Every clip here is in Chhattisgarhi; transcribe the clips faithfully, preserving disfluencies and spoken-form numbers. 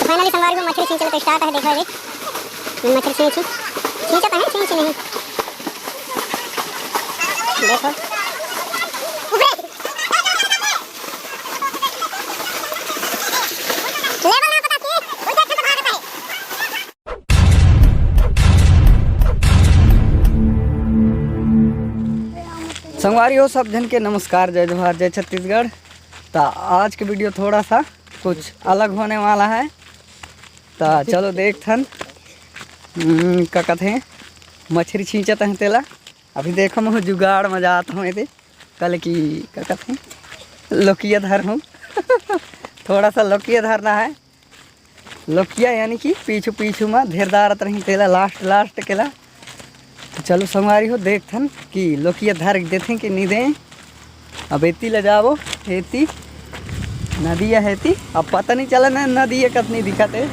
फाइनली संगवारी हो, मछरी छींचे ल तो स्टार्ट हे। देखो रे, मछरी छींची, छींचत हे, छींची नहीं। देखो, लेवल ना पता की, उल्टा छत भागत हे। संगवारी हो, सब झन के नमस्कार, जय जोहार, जय छत्तीसगढ़। त आज के वीडियो थोड़ा सा कुछ अलग होने वाला है। त चलो देखथन, हम्म, का कथे, मछरी छींचत हे तेला। अभी देखो, मैं जुगाड़ में जात हूँ एदे, कल की का कथे, लोकिया धर हूँ। थोड़ा सा लोकिया धरना है। लोकिया यानी कि पीछू पीछू में धेरदारत रही तेला, लास्ट लास्ट केला। तो चलो संगवारी हो, देखथन कि लोकिया धर देथे कि नहीं दे। अब एती ले जाबो, एती नदिया हेती। अब पता नहीं चला ना नदिया कतनी दिखत हे।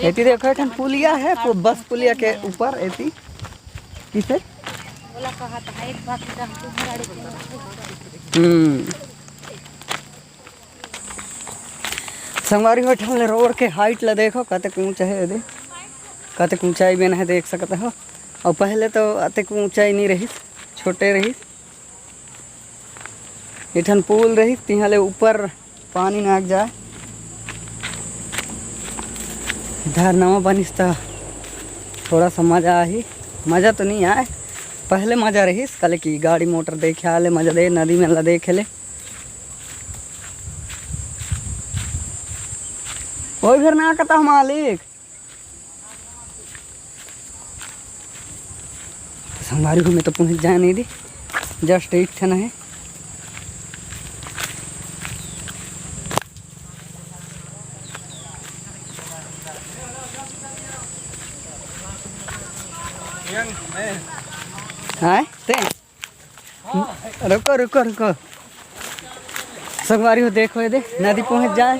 एती देखो, एक ठन पुलिया है, पु-, बस पुलिया के ऊपर एती। किसे? ओला कहा था, एक बात बता, हम तुम्हारा आड़े के। हम्म। संगवारी हो, ठन ले रोड के हाइट ला देखो, कतेक ऊंचा है एदे, कतेक ऊंचाई बना है, देख सकत हो। और पहले तो अतेक ऊंचाई नहीं रही, छोटे रही। ए ठन पुल रहिस, तिहाँ ले ऊपर पानी नाग जाए। इधर नवा बनिस त थोड़ा सा मजा आही। मजा तो नहीं आए, पहले मजा रहिस, काले कि गाड़ी मोटर देखे आले मजा दे, नदी में ला देखे ले। ओए घर ना कता मालिक। संगवारी हो, मैं तो पहुँच जाए नहीं दी, जस्ट एक ठन है। हाँ, ते रुको, रुको, रुको। संगवारी हो, देखो एदे, नदी पहुँच जाए।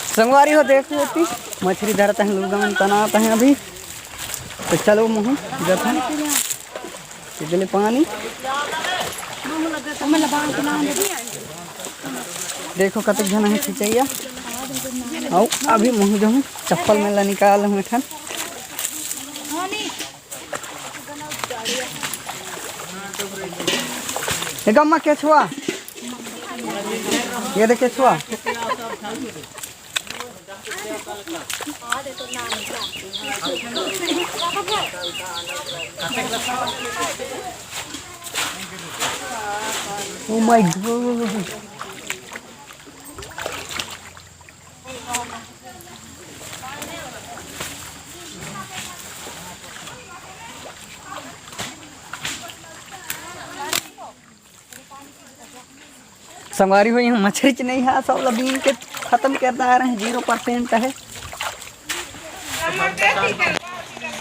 संगवारी हो, देखो एती, मछरी धरत हे, लुगा मन तनात हे अभी। तो चलो, मुँह जथन। ये देले पानी। देखो कतेक झन हे खिंचैया। अउ अभी मुँह जो हूँ चप्पल में ला निकाल हूँ एठन। ए गम्मा केछुआ, ये दे केछुआ। Oh my God। संगवारी हो, यहाँ मछरी च नहीं है, सब ला बीन के खत्म कर डारे हैं, जीरो परसेंट है।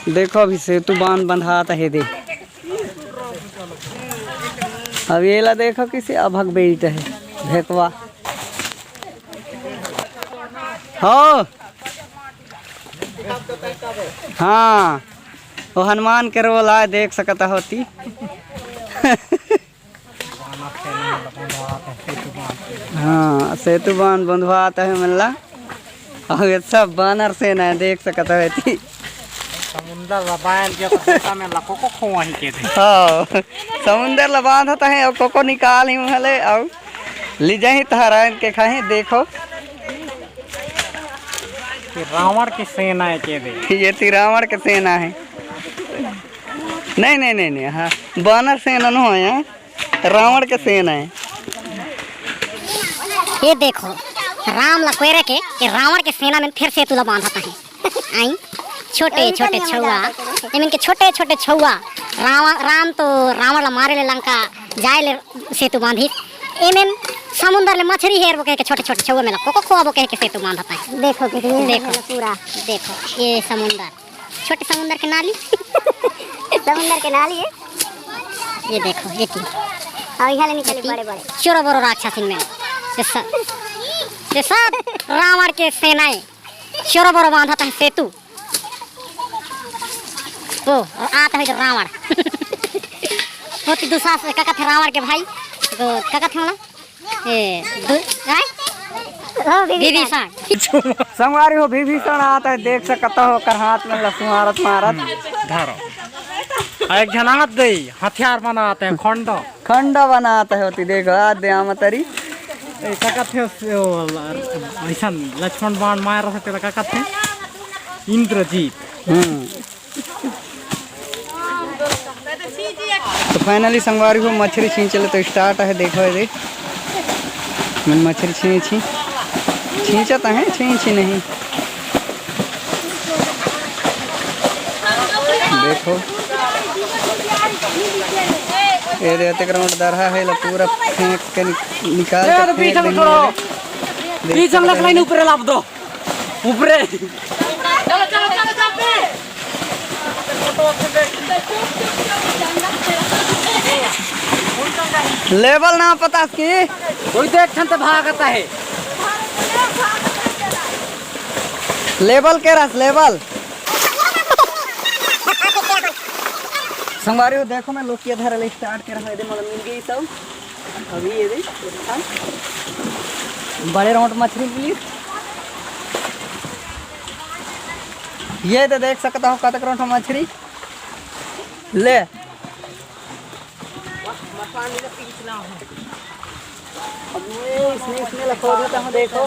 देखो, अभी सेतु बांध बंधात हे दे। अब ये ला देखो, किसी अभग बेट है, भेकवा। हो। हाँ, वो हनुमान के रोल आए, देख सकता होती। हाँ, सेतु बांध बंधवात हे मन ला। अउ ये सब बानर सेना हे, देख सकत हव एती। समुंदर ला बांध के तो खेता में ला कोको खोवही के दे। हाँ, समुंदर ला बांधत हे अउ कोको निकालही उहाँ ले अउ ले जाही तहरायन के खाही। देखो, ये रावण के सेना हे के दे। ये ती रावण के सेना हे। नहीं, नहीं, नहीं, नहीं, हाँ, बानर सेना नो हे, रावण के सेना हे। ये देखो, राम ला कोयरे के, ये रावण के सेना में फिर सेतु ला बांधत हे। आई, छोटे छोटे छउवा, एमन के छोटे छोटे छउवा, रावण, राम तो रावण ला मारे ले लंका जाए ले सेतु बांधिस। एमन समुंदर ले मछरी हेरबो कहे के छोटे छोटे छउवा में ला कोको खोआबो कहे के सेतु बांधत हे। देखो, देखो, देखो। पूरा। देखो, ये समुंदर। छोटे समुंदर के नाली। समुंदर के नाली हे। ये देखो, ये तीन। अउ इहाँ ले निकले बड़े बड़े। चोरो बोरो राक्षसिन में। ये सब, ये सब रावण के सेना हे। चोरो बोरो बांधत हे सेतु। ओ, आत हे रावण। होती दुसास, का कथे रावण के भाई? तो का कथे वाला? ए, दु-, आय? ओ, विभीषण। विभीषण। संगवारी हो, विभीषण आत हे, देख सकत हो, ओकर हाथ में लसुन मारत मारत। धारो। आ एक झन आत दे, हथियार बनात हे, खंडा। खंडा बनात हे होती, देखो, आ दे आमतरी। ए, का कथे से, ओ, ल-, अइसन लक्ष्मण बाण मार रहे, तेला का कथे? इंद्रजीत। हम्म। तो finally संगवारी हो, मछरी छींचे ले तो start हे, देखो ये दे। मन मछरी छींची, छींचत हे, छींची नहीं। देखो। ये दे, अतेक round दरहा हे, ला पूरा फेंक के नि-, निकाल के फेंक देंगे। पीछे लग लाइन ऊपर लाभ दो। ऊपरे। Level ना पता की? कोई तो एक ठन तो भागता है। Level के रस, level। संगवारी हो, देखो मैं लोकिया धरे ले start के रहा, ये दे मोला मिल गई सब। अभी ये दे, एक ठन बड़े round मछरी मिली। ये दे देख सकता हो कतक round मछरी ले। अब ये इसमें, इसमें लखो देता हूँ, देखो।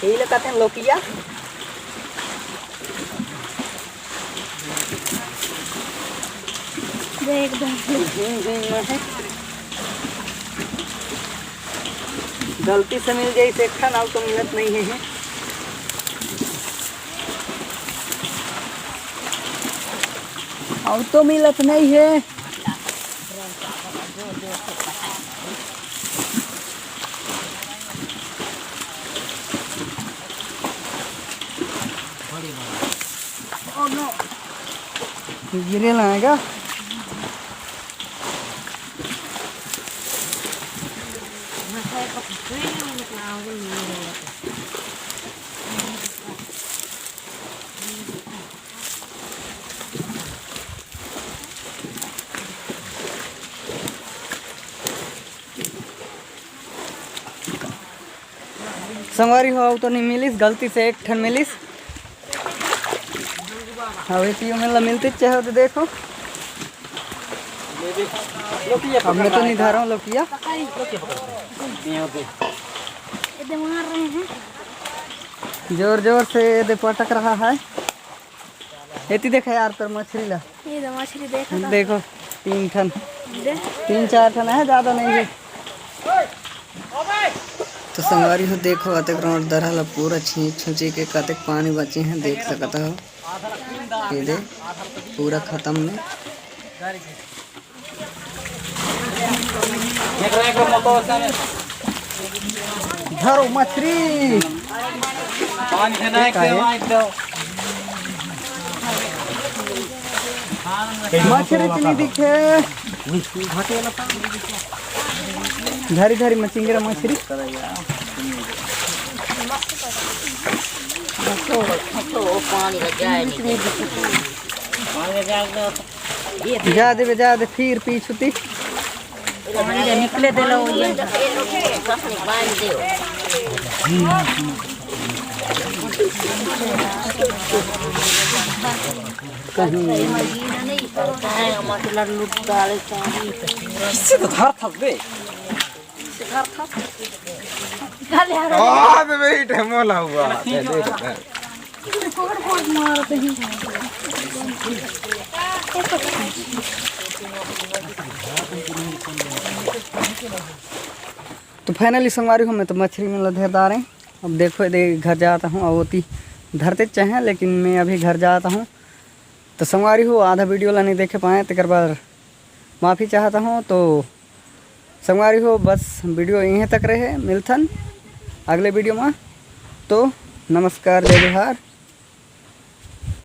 यही ले कहते हैं लोकिया। देख, देख। हम्म, हम्म, हम्म। गलती से मिल जाई तो एक ठन, अउ तो मिलत नहीं है। अउ तो मिलत नहीं है। गिरे लाएगा। संगवारी हो, अउ तो नहीं मिलिस, गलती से एक ठन मिलिस। अब एती मन ला मिलती चाहे तो देखो, अब मैं तो नहीं धरा हूँ लोकिया। जोर जोर से ये दे पटक रहा है। एती देखा यार तोर मछरी ला। ये दे मछरी देखा था। देखो, तीन ठन। दे। तीन चार ठन है, ज्यादा नहीं है। तो संगवारी हो, देखो, अतेक round दरहा ला पूरा छींच छुची के कतेक पानी बचे हैं, देख सकत हो। ये दे, पूरा खतम में। धरो मछरी। मछरी इतनी दिखे। धरी धरी मचिंगरा मछरी। जा देबे, जा दे, फिर पीछू ती। निकले दे लो ये। कहीं। किससे तो धर थक बे। आ, बे, बे, इटे मोला हुआ। दे, दे, दे। तो finally संगवारी हो, मैं तो मछरी में लधेरदार है। अब देखो, ये दे घर जाता हूँ, अउ ओती धरते चाहे, लेकिन मैं अभी घर जाता हूँ। तो संगवारी हो, आधा video ला नहीं देखे पाए, तेकर बर माफ़ी चाहता हूँ। तो संगवारी हो, बस video यहीं तक रहे, मिलथन अगले video में। तो नमस्कार, जय जोहार।